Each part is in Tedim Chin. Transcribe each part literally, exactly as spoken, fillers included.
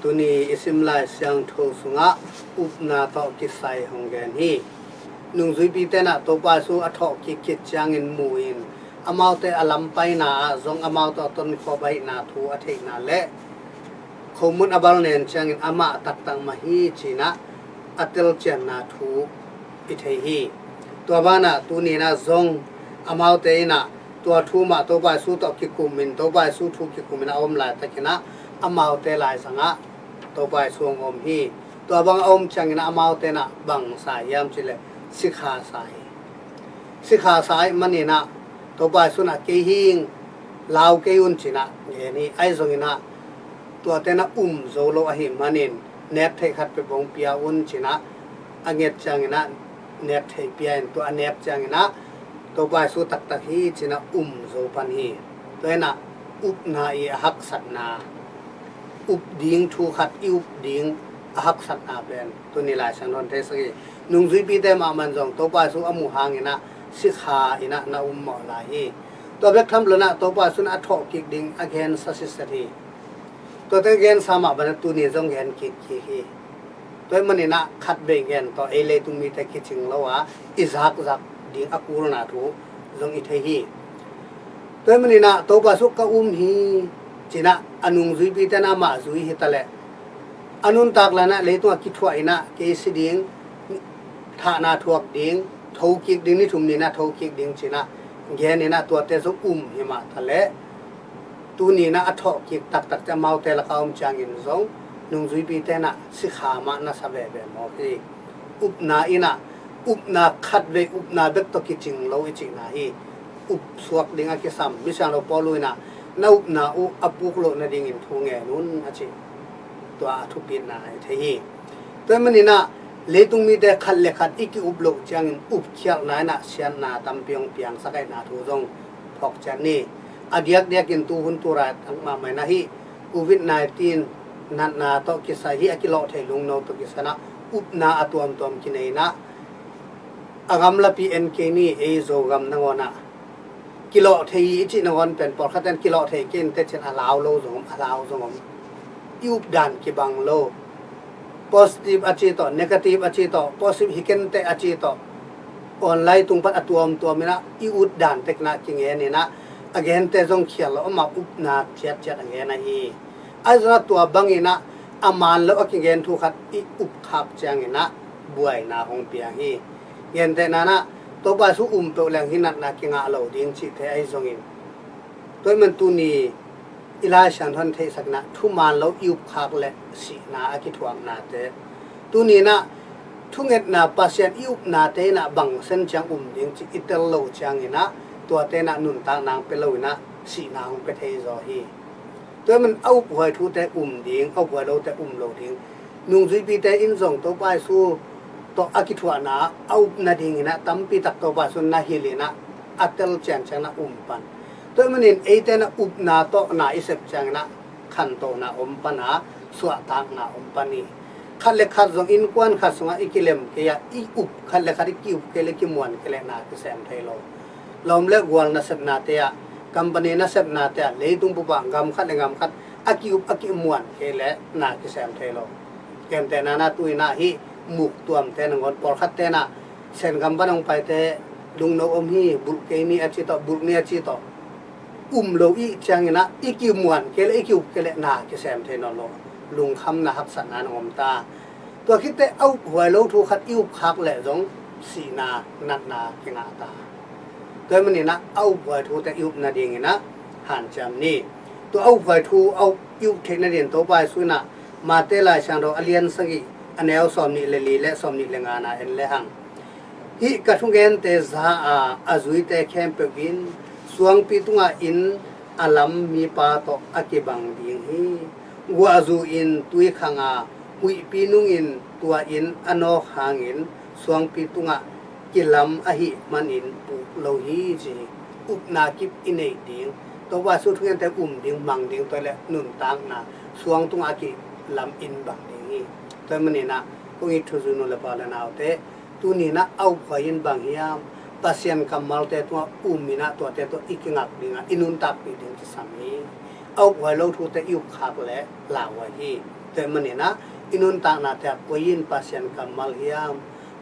Tuni i sim Lai Siangtho sungah upna tawh kisai hong gen hi. Nungzuipite in ah Topa Jesu a thawh kik khit ciangin mu-in amaute a lampaina ah zong amau tawh a tonkhawm ahihna thu a theihna le khomun a bal nen ciangin amah taktak mah hi ci-in ah a telcianna thu i thei hi. Tua banah tuni in ah zong amaute in ah tua thu mah Topa Jesu tawh kikumin, Topa Jesu thu kikumin a om laitakin ah amaute laizangah Topa Jesu hong om hi. Tua bang a om ciangin ah amaute in ah bang sa hiam cih leh sikha sa hi. Sikha sa ahih manin ah Topa Jesu in ah kei hi ing, lau kei un ci-in ah gen hi. Ahi zongin ah tuate in ah um zo lo ahih manin nek theih khat peuh hong pia un ci-in ah a nget ciangin ah, nek theih pia in, tua a nek ciangin ah Topa Jesu taktak hi ci-in ah um zo pan hi. Tua in ah upna i a haksatna, up ding thu khat i up ding a haksatna pen tuni Lai Siangtho in theisak hi. Nungzuipite mahmah in zong Topa Jesu a muh hangin ah sikha in ah na um mawh lai hi. Tua bek tham lo in ah Topa Jesu in a thawh kik ding a gensa sitset hi. Tuate a gensa mah bangin tuni zong gen kik kik hi. Tua ahih manin ah khatvei gen tawh ei leitung mite kicing lo a, i zakzak ding a kulna thu zong i thei hi. Tua ahih manin ah Topa Jesu ka um hi ci-in ah a nungzuipite in ah amah zui hi ta leh, a nuntak lai-in ah leitungah kithuah in ah kei si ding, thahna thuak ding, thokik ding, ni thum ni-in ah thokik ding ci-in ah gen in ah tuate zong um hi mah ta leh, tuni in ah a thawh kik taktak te amaute lakah a om ciangin zong nungzuipite in ah sikha mah na sa veve mawk hi. Upna in ah, upna khatvei upna bek tawh kicing lo i cihna hi. Up suak ding a kisam, misiangtho Paulu in ah na upna uh a puk loh nadingin thu ngen un a ci. Tua a thupitna i thei hi. Tua ahih manin ah leitung mite khat le khat i ki-up loh ciangin upkhialhna in ah siatna tampi hong piangsak ahihna thu zong phawk ciat ni. A diakdiakin tuhun tu raitak mahmah in ah hih covid nineteen natna tawh kisai, hih a kilawh thei lungno tawh kisai in ah upna a tuamtuam kinei in ah a gamlapi en kei ni. Ei Zogam nangawn ah kilawh thei i cih nangawn pen pawlkhat in kilawh thei kei in teh ci-in a lau lo zong om, a lau zong om. I up dan kibang lo. Positive a ci tawh, negative a ci tawh, positive hi ken teh a ci tawh, online tung pan a tuamtuam in ah i up dan tek in ah kingen in ah a gente zong khial lo, amah upna ciatciat a ngen ahi. Ahi zongin ah tua bangin ah a man lo a kigen thu khat i up khak ciangin ah buaina hong piang hi. Gentehna in ah Topa Jesu um peuh leng hih natna kingah lo ding cihte ahi zongin, tua ahih man tuni i Lai Siangtho in theisak in ah thuman lo i up khak le sihna a kithuaknate, tuni in ah thungetna Pasian i upnate in ah bang sen ciang um ding cih i tel lo ciangin ah tuate in ah nuntakna hong pia lo in ah sihna hong pia thei zaw hi. Tua ahih man a uphuai thute um ding, a uphuai lote um lo ding. Nungzuipite in zong Topa Jesu tawh a kithuahna a up nadingin ah tampi tak Topa Jesu in na hilh in ah a tel cianciang in ah um pan. Tua ahih manin eite in ah upna tawh na i sep ciangin ah khantohna om pan a, suahtakna om pan hi. Khat le khat zong innkuan khat sungah i kilem kei a, i up khat le khat i ki-up kei le kimuan kei leh na kisem thei lo. Lawm le gual nasepnate ah, company nasepnate ah, leitung bup ah gam khat le gam khat a ki-up a kimuan kei leh na kisem thei lo. Gentehna in ah tu in ah hih muk tuamte nangawn pawlkhatte in ah Sen gam pan hong paite lungno om hi, bulh kei ni a ci tawh, bulh ni a ci tawh, um lo i hih ciangin ah i kimuan kei leh i ki-up kei leh na kisem thei nawn lo. Lungkhamna haksatna in hong om ta. Tua khit teh a uphuai lo thu khat i up khak leh zong sihna, natna kingah ta. Tua ahih manin ah a uphuai thute i up nadingin ah hanciam ni. Tua a uphuai thu a up, i up theih nadingin Topa Jesu in ah Mate Lai Siangtho a lian sagih, a neu sawmnih le li le sawmnih le ngana en lehang, hih ka thugente za a, a zuite khempeuh in suangpi tungah inn a lam mipa tawh a kibang ding hi. Guahzu in tui khang a, huihpi nungin tua inn a nawk hangin suangpi tungah kilam ahih manin puk lo hi, ci hi. Upna kip i neih ding, Topa Jesu thugente um ding, mang ding, tua leh nuntakna suang tungah a kilam inn bang ding hi. Tua ahih manin ah kong it thuzui nu le pa le naute, tuni in ah a uphuai in bang hiam, Pasian kammalte tungah um in ah tuate tawh i kingak ding a, i nuntakpih ding kisam hi. A uphuai lo thute i up khak leh lauhuai hi. Tua ahih manin ah i nuntaknate ah koi in Pasian kammal hiam,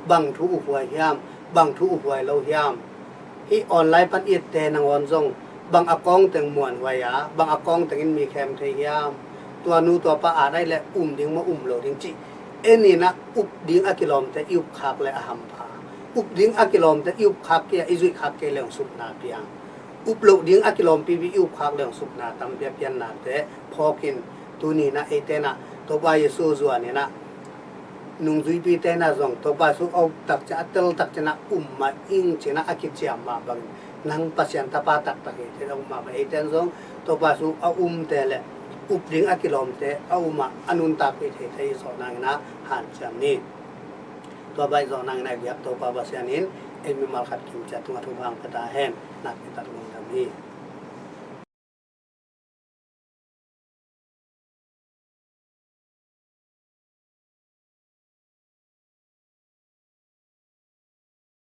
bang thu uphuai hiam, bang thu uphuai lo hiam. Hih online pan i ette nangawn zong bang a kawng teng muanhuai a, bang a kawng teng in mi khem thei hiam. Tua nu tua pa at ahih leh um ding maw um lo ding cih, en in ah up ding a kilawmte i upkhak leh a hampha. Up ding a kilawmte i upkhak kei a, i zuihkhak kei leh hong supna piang. Up loh ding a kilawmpipi i upkhak leh hong supna tampi a piannate phawk in, tuni in ah eite in ah Topa Jesu zuan in ah nungzuipite in ah zong Topa Jesu a up takciang, a tel takciang ah um mah ing ci-in ah a kiciam mah bangin, nang Pasian tapa taktak hi thei a um mah bang, eite in zong Topa Jesu a umte leh up ding a kilawmte a um ah a nuntakpih thei thei i zawh nangin ah hanciam ni. Tua bang i zawh nangin ah i biak Topa Pasian in ei mimal khat kim ciat tungah thupha hong pia ta hen. Nakpi tak lungdam hi.